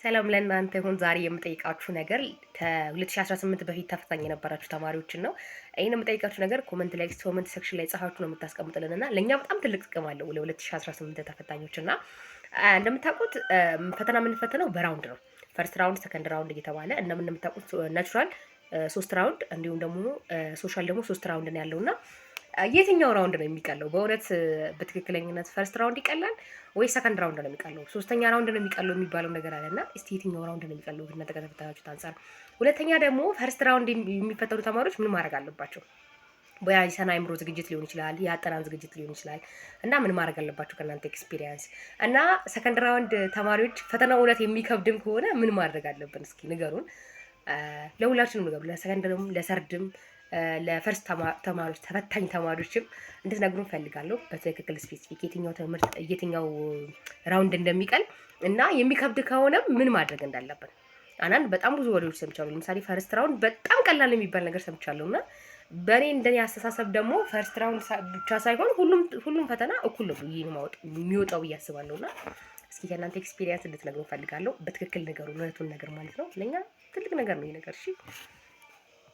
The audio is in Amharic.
ሰላም ለእናንተ ይሁን። ዛሬ የምጠይቃችሁ ነገር ከ2018 በፊት ተፈታኝ የነበራችሁ ተማሪዎችን ነው። ይህን የምጠይቃችሁ ነገር comment ላይ፣ comment section ላይ ጽፋችሁ ነው የምታስቀምጡልን እና ለእኛ በጣም ትልቅ ጥቅም አለው ለ2018 ተፈታኞች። እና እንደምታውቁት ፈተና የምንፈተነው በ round ነው። First round፣ second round እየተባለ እና እንደምታውቁት natural ሶስት round እንዲሁም ደግሞ social ደግሞ ሶስት round ነው ያለው። እና የትኛው round ነው የሚቀለው? በእውነት በትክክለኝነት first round ይቀላል ወይ second round ነው የሚቀለው? ሶስተኛ round ነው የሚቀለው የሚባለው ነገር አለ። እና እስቲ የትኛው round ነው የሚቀለው እናንተ ከተፈተናችሁት አንጻር? ሁለተኛ ደግሞ first round የሚፈተኑ ተማሪዎች ምን ማድረግ አለባቸው? የስነ አእምሮ ዝግጅት ሊሆን ይችላል፣ የአጠናን ዝግጅት ሊሆን ይችላል። እና ምን ማድረግ አለባቸው ከእናንተ experience? እና second round ተማሪዎች ፈተናው እውነት የሚከብድም ከሆነ ምን ማድረግ አለብን? እስኪ ንገሩን። ለሁላችንም ንገሩ፣ ለሰከንድም፣ ለሰርድም፣ ለፈርስት ተማሪዎች ተፈታኝ ተማሪዎችም እንድትነግሩን እፈልጋለሁ። በትክክል specific የትኛው ትምህርት የትኛው round እንደሚቀል እና የሚከብድ ከሆነም ምን ማድረግ እንዳለብን። አንዳንድ በጣም ብዙ ወሬዎች ሰምቻለሁ። ለምሳሌ first round በጣም ቀላል የሚባል ነገር ሰምቻለሁ። እና በእኔ እንደኔ አስተሳሰብ ደግሞ first round ብቻ ሳይሆን ሁሉም ፈተና እኩል ነው የሚወጣው ብዬ አስባለሁ። እና እስኪ ከእናንተ experience እንድትነግሩ እፈልጋለሁ። በትክክል ነገሩ፣ እውነቱን ነገር ማለት ነው። ለእኛ ትልቅ ነገር ነው ይህ ነገር። እሺ።